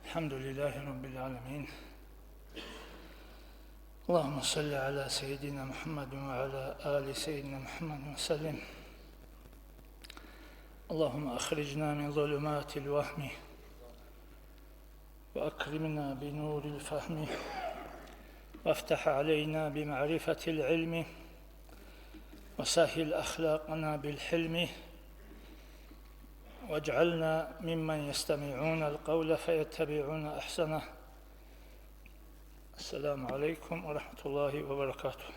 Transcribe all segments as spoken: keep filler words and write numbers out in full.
الحمد لله رب العالمين. اللهم صل على سيدنا محمد وعلى آل سيدنا محمد وسلم. اللهم أخرجنا من ظلمات الوهم وأكرمنا بنور الفهم وافتح علينا بمعرفة العلم وسهل أخلاقنا بالحلم واجعلنا ممن يستمعون القول فيتبعون أحسنه. السلام عليكم ورحمة الله وبركاته.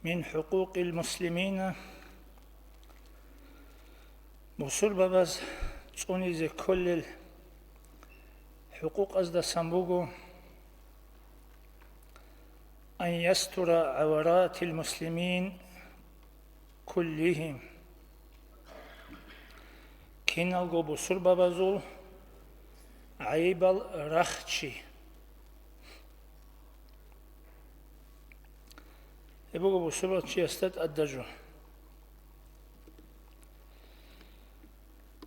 من حقوق المسلمين, бусурбабаз цӀунизе кколел хӀукъукъаздасан буго, أن يستر عورات المسلمين كلهم, киналго бусурбабазул гӀайибал рахчи. Гьеб буго бусурбанчиясда тӀадаб жо.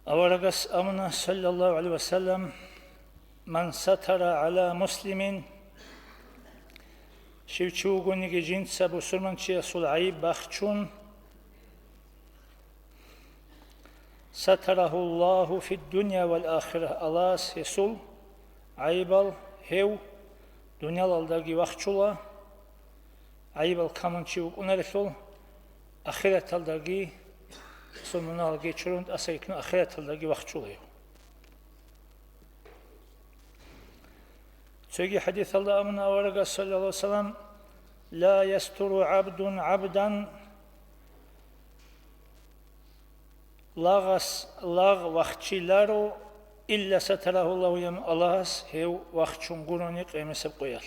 Аварагас абуна, саллаллагьу гӀалайгьи ва саллам: «Ман сатара гӀала муслимин», щив чи вугониги жинца бусурманчиясул гӀайиб бахчун, «сатарагьу Аллагьу фид-дунья вал-ахира», Аллагьас гьесул гӀайибал гьев дуниялалдаги вахчула, гӀайибал камун чи вукӀунарелъул, ахираталдаги гьесул мунагьал гечурун тӀасаги ккун ахираталдаги вахчула гьев. Цоги хӀадисалда абуна аварагас, саллаллагьу гӀалайгьи ва саллам: «Ла ястуру гӀабдун гӀабдан», лагъас лагъ вахчиларо, «илла сатарагьу Аллагьу», Аллагьас гьев вахчун гурони къиямасеб къоялъ.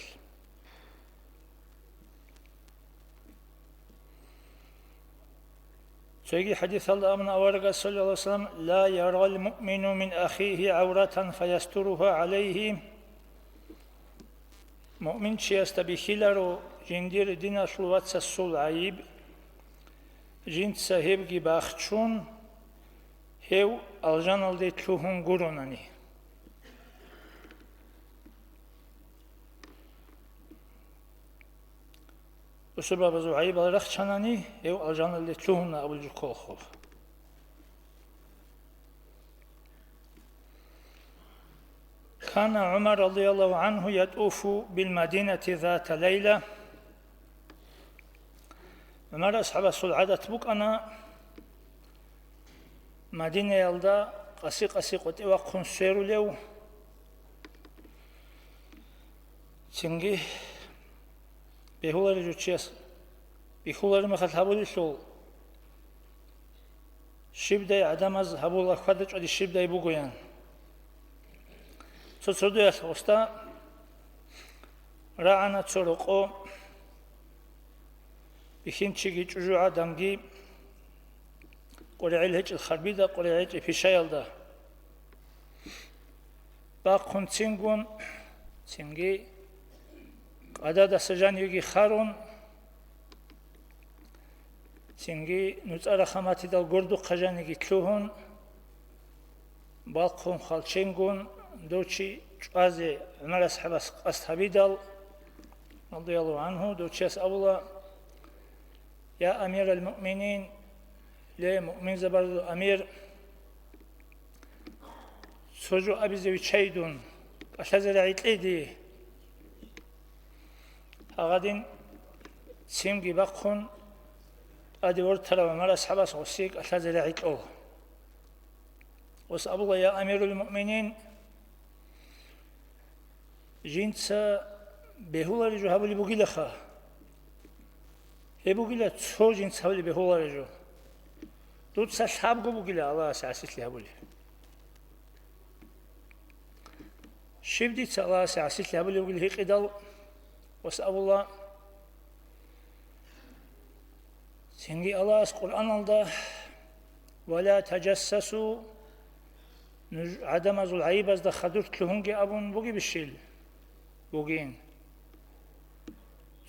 Цоги хӀадисалда абуна аварагас, саллаллагьу гӀалайгьи ва саллам: «Ла ярал муъмину мин ахихи гӀавратан фаястуругьа гӀалайгьи». Муъминчиясда бихьиларо жиндир диналъул вацасул гӀайиб, жинца гьебги бахчун, гьев алжаналде лъугьун гуронани. Бусурбабазул гӀайибал рахчанани, гьев алжаналде лъугьуна абулеб жо кколаха. Кана ГӀумар радияллагьу гӀангьу ятӀуфу бил-Мадинати зата лайла. ГӀумар асхӀабасул гӀадат букӀана Мадинаялда къаси-къаси къватӀив вахъун сверулев. Цинги бегьуларев жо чияс бихьулареб мехалъ гьабулелъул, щибдай гӀадамаз гьабула хьвада-чӀвади щибдай бугоян. Цо цогидалъ гъосда рагӀана цо рокъо, бихьинчиги чӀужугӀаданги, къваригӀел гьечӀел харбида, къваригӀел гьечӀел пишаялда. Бахъун цингун, цинги къададаса жанивеги харун, цинги нуцӀа рахаматидал гордухъа жаниги лъугьун, бахъун хвалченгун, дов чи чӀвазе ГӀумар асхӀабас къасд гьабидал, радияллагьу гӀангьу, дов чияс абула: «Я амирал муъминин, ле, муъминзабазул амир, цо жо абизе виччай дун, кӀалъазе рагӀи кье дие». Гьагъадин цинги бахъун, тӀаде вортарав ГӀумар асхӀабас гъосие кӀалъазе рагӀи кьола. Гъос абула: «Я амирул муъминин, жинца бегьулареб жо гьабулеб бугилаха. Гьеб бугила цо жинца гьабулеб бегьулареб жо. Дуца лъабго бугила Аллагьасе гӀасилъи гьабулеб». Щиб дица Аллагьасе гӀасилъи гьабулеб бугилан гьикъидал, гъос абула, цинги Аллагьас Къуръаналда: «Ва ла таджассасу», нуж гӀадамазул гӀайибазда хадур лъугьунги абун бугебищил? Бугин.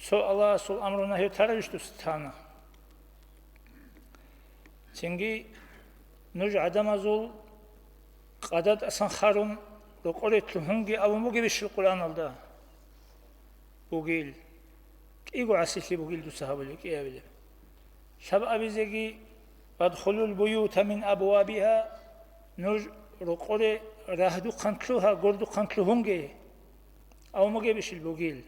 Цо Аллагьасул амру-нагью тарабищ дуца тана? Цинги нуж гӀадамазул къадатӀасан харун, рокъоре лъугьунги абун бугебищ Къуръаналда? Бугил. КӀиго гӀасилъи бугил дуца гьабулеб кӀиабилеб. Лъаб абизеги: «Вадхулул буюта мин абвабиха», нуж рокъоре рагьдухъан лъугьа, гордухъан лъугьунги абун бугебищ бугил.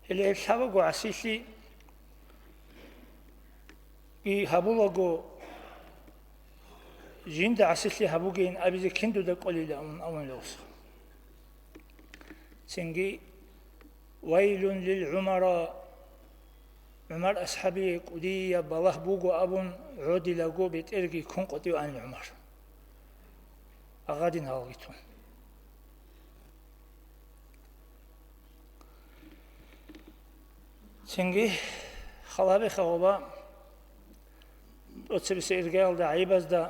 Гьеле гьеб лъабабго гӀасилъи гьабулаго, жинда гӀасилъи гьабугейин абизе кин дуда кӀолила абун абунила гьес. Цинги: «Вайлун лил ГӀумара», ГӀумар асхӀабие кӀудияб балагь буго абун гӀодилаго бетӀерги ккун къватӀив ани ГӀумар. Агъадин гьалги тун. Цинги халабиха гъоба тӀоцебиса иргаялда гӀайибазда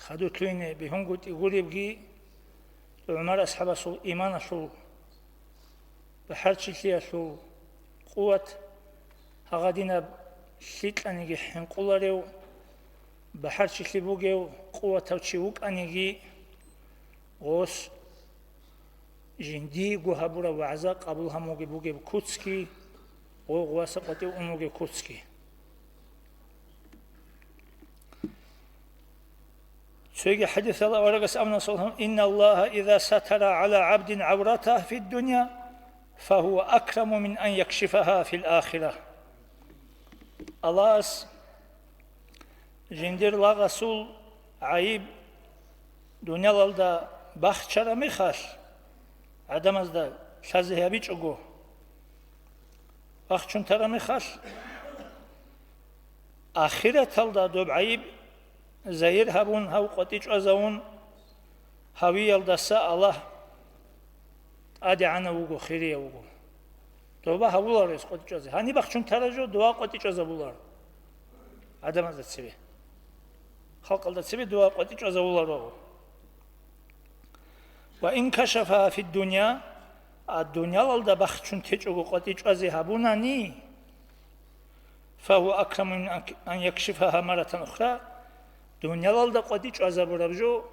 хадутлъуйне бигьунгутӀи гуребги, ГӀумар асхӀабасул иманалъул, бахӀарчилъиялъул къуват, гьагъадинаб лъикьаниги хӀинкъуларев, бахӀарчилъи бугев къуватав чи вукӀаниги, гъос жиндиего гьабураб вагӀза къабул гьамуги бугеб куцги, гъо-, гъоваса къватӀив ун вугеб куцги. Цоги хӀадисалда аварагас абуна, саллаллагьу гӀалайгьи ва саллам: «Инналлагьа иза сатара гӀала гӀабдин гӀавратагьу фиддуня, фагьува акраму мин ан якшифагьа фил ахира». Аллагьас жиндир лагъасул гӀайиб дуниялалда бахчараб мехалъ, гӀадамазда лъазе гьабичӀого, бахчун тараб мехалъ, ахираталда доб гӀайиб загьир гьабун, гьав къватӀи чӀвазавун, гьавиялдаса Аллагь тӀадегӀанав вуго, хирияв вуго. Доба гьавуларо гьес къватӀи чӀвазе. Гьаниб бахчун тараб жо дова къватӀи чӀвазабуларо гӀадамазда цебе. Халкъалда цебе дова къватӀи чӀвазабуларо. Ва ин кашафагьа фиддуня, а дуниялалда бахчун течӀого къватӀи чӀвазе гьабунани, фагьува акраму мин ан якшифагьа маратан ухра, дуниялалда къватӀи чӀвазабураб жо,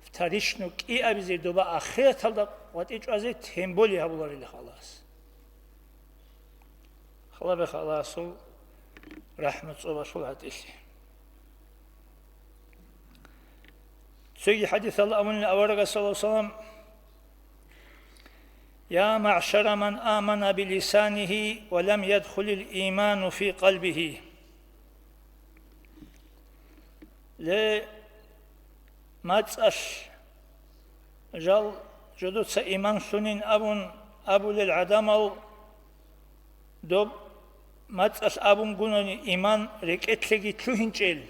вторично кӀиабизе доба ахираталда къватӀи чӀвазе тем более гьабуларила халас. Халабеха Аллагьасул рахӀмат цӀобалъул гӀатӀилъи. Цоги хӀадисалда абунила аварагас, саллаллагьу гӀалайгьи ва саллам: «Я маъшара ман амана билисанигьи ва лам ядхулил иману фи къалбигьи». Ле, мацӀалъ жал жодоца иман лъунин абун абулел гӀадамал, доб мацӀалъ абунгунани иман рекӀелъеги лъугьинчӀел.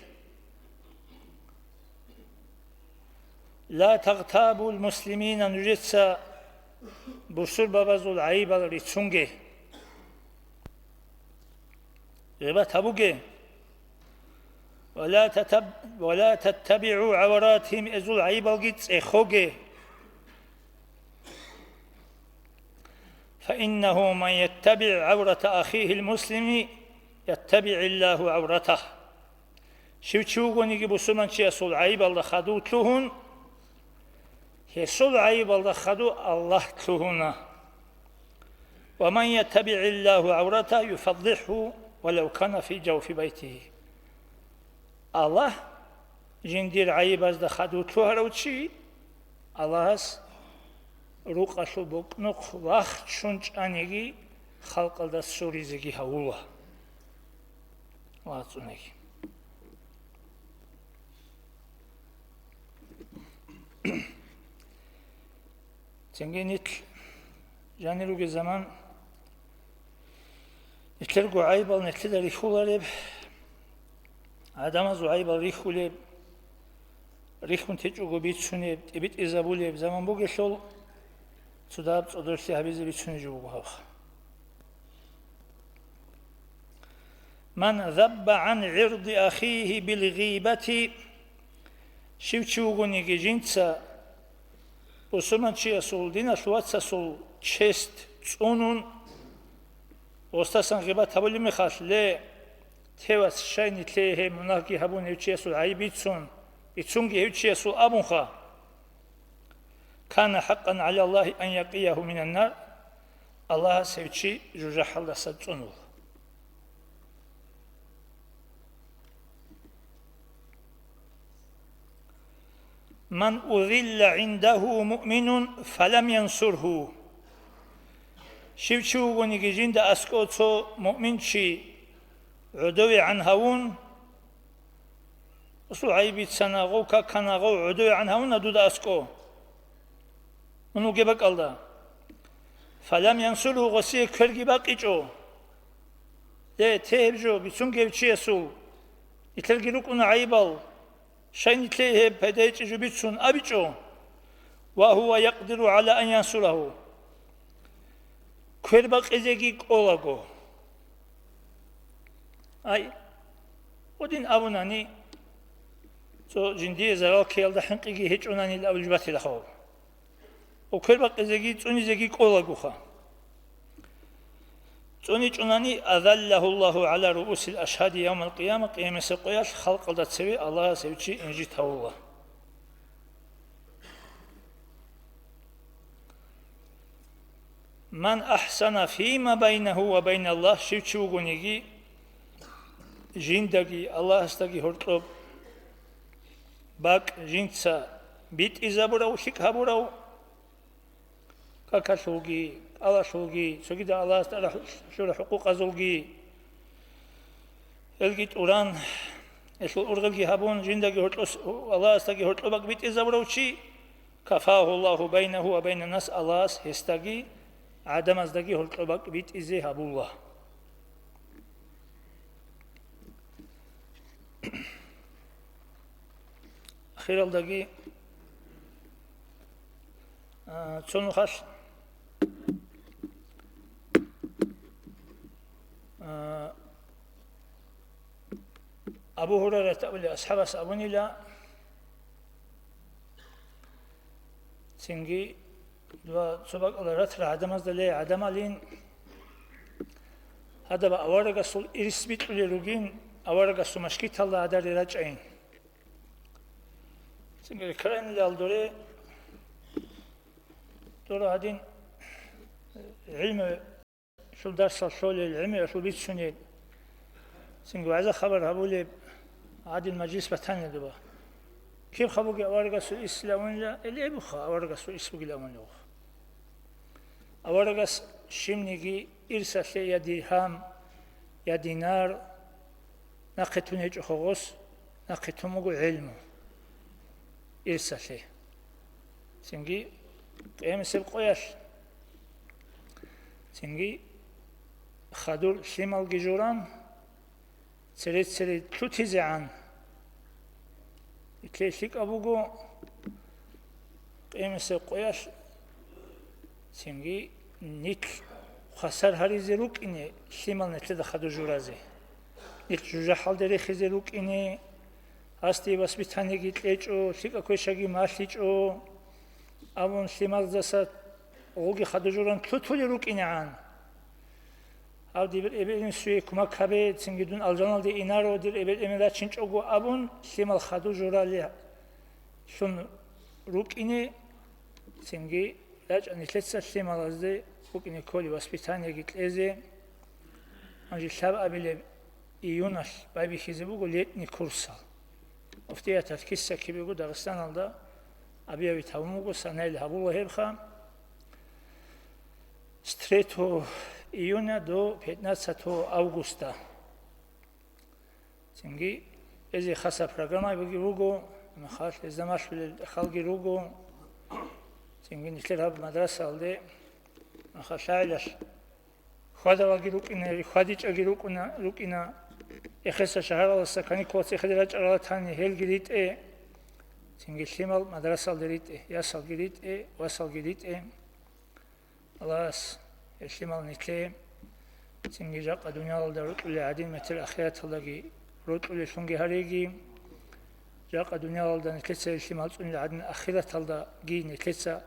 Ла тагътабул муслимина, нужеца бусурбабазул гӀайибал рицунге. Гъибат гьабуге. Ва ла татаб-, ва ла таттабигӀу гӀавратигьим, эзул гӀайибалги цӀехоге. Фаиннагьу ман яттабигӀ гӀаврата ахигьил муслими, яттабигӀиллагьу гӀавратагь. Щив чи вугониги бусурманчиясул гӀайибалда хадув лъугьун, гьесул гӀайибалда хадув Аллагь лъугьуна. Ва ман яттабигӀиллагьу гӀавратагь юфаддихӀгьу валав кана фи жавфи байтигьи. Аллагь жиндир гӀайибазда хадув лъугьарав чи, Аллагьас рукъалъул бокӀнухъ вахчун чӀаниги, халкъалда суризеги гьавула. Аллагь цӀунаги. Цинги нилъ жанир ругел заман, нилъерго гӀайибал нилъеда рихьулареб, гӀадамазул гӀайибал рихьулеб, рихьун течӀого бицунеб, тӀибитӀизабулеб заман бугелъул, цо дагьаб цӀодорлъи гьабизе бицунеб жо буго гьабха. Ман забба гӀан гӀирди ахихи бил гъибати, щив чи вугониги жинца бусурманчиясул, диналъ вацасул чест цӀунун, гъостасан гъибат гьабулеб мехалъ, ле, тевас щай нилъее гьеб мунагьги гьабун гьев чиясул гӀайиб бицун, бицунги гьев чиясул абунха, «Кана хӀакъан гӀала Аллагьи ан якъиягьу минан нар», Аллагьас гьев чи жужахӀалдаса цӀунула. «Ман узилла гӀиндагьу муъминун фалам янсургьу». Щив чи вугониги жинда аскӀов цо муъминчи гӀодовегӀан гьавун, гъосул гӀайиб бицана, гъов какана, гъов гӀодовегӀан гьавуна дуда аскӀов. Мун вугеб бакӀалда. «Фалам янсургьу», гъосие кверги бакъичӀо. Ле, те гьеб жо, бицунги гьев чиясул. Нилъерги рукӀуна гӀайибал. Щай нилъее гьеб пайдайчӀей жо бицун абичӀо? «Ва гьува якъдиру гӀала ан янсурагьу». Квер бакъизеги кӀолаго. Ай, гъодин абунани, цо жиндие зарал ккеялда хӀинкъиги гьечӀонанила абулеб батила хаваб. Ва квер бакъизеги цӀунизеги кӀолагоха. ЦӀуничӀунани, «Азаллагьуллагьу гӀала руусил ашгьади явмал къияма», Къиямасеб къоялъ халкъалда цеве Аллагьас гьев чи инжит гьавула. «Ман ахӀсана фима байнагьу ва байналлагь», щив чи вугониги, жиндаги Аллагьасдаги гьоркьоб бакӀ жинца битӀизабурав, лъикӀ гьабурав, какалъулги, кӀалалъулги, цогидал Аллагьас тӀад лъура хӀукъукъазулги, гьелги тӀуран, гьелъул ургъелги гьабун, жиндаги гьоркьос-, Аллагьасдаги гьоркьоб бакӀ битӀизабурав чи, «Кафагьуллагьу байнагьу ва байнаннас», Аллагьас гьесдаги гӀадамаздаги гьоркьоб бакӀ битӀизе гьабула. Ахиралдаги, а, цо нухалъ, а, Абу Гьурайрат абулев асхӀабас абунила, цинги ва цо бакӀалда ратра гӀадамазда: «Ле, гӀадамалин, гьадаб аварагасул ирс бикьулел ругин, аварагасул машгиталда гьадаре рачӀайин». Цинги рекараинилал доре, доре гьадин гӀилму Щул дарсал лъолел, гӀемералъул бицунел, цинги вагӀза-хабар гьабулеб гьадин мажлис батанила доба. Киб хабуги аварагасул ирсила унила, гьеле буха аварагасул ирс бугила унилаха. Аварагас щибниги ирсалъе я диргьам, я динар нахъе тун гьечӀо хогъос, нахъе тун буго гӀелму ирсалъе. Цинги къиямасеб къоялъ. Цинги хадур лъималги журан, цере-цере лъутизегӀан. Итлъе лъикӀаб буго къиямасеб къоялъ, цинги нилъ хвасар гьаризе рукӀине лъимал нилъеда хадур журазе. Нилъ жужахӀалде рехизе рукӀине, гьасде воспитаниеги кьечӀо, лъикӀаб квешаги малъичӀо абун, лъималдаса гъоги хадур журан лъутулел рукӀинегӀан. Гьав дибир эбел-эмен суе кумак гьабе, цинги дун алжаналде инаро, дир эбел-эмен рачинчӀого абун, лъимал хадур жураллъун рукӀине, цинги рачӀа нилъеца лъималазде букӀине кколи воспитаниеги кьезе. Гьанже лъабабилеб июналъ байбихьизе буго летний курсал. Муфтияталъ киса-кибего Дагъистаналда объявить гьабун буго, санаялъ гьабула гьебха. С третьего июня до пятнадцатого августа. Цинги эзе хаса программа буги буго, махалъ гьезда малъулел халги руго. Цинги нилъер гьаб мадрасаялде махалъ лъагӀалалъ хьвадалги рукӀине, хьвадичӀаги рукӀуна, рукӀина, эхеса шагьаралдаса каникулалъ цехиде рачӀарала тани, гьелги ритӀе, цинги лъимал мадрасалде ритӀе, ясалги ритӀе, васалги ритӀе. Аллагьас гьел лъимал нилъее цинги жакъа дуниялалда рокьулел гӀадин, метер ахираталдаги рокьулеллъунги гьареги. Жакъа дуниялалда нилъеца гьел лъимал цӀунил гӀадин, ахираталдаги нилъеца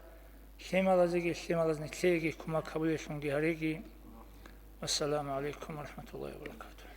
лъималазеги, лъималаз нилъееги кумак гьабулеллъунги гьареги. Вассаламу гӀалайкум ва рахӀматуллагьи ва баракатугьу.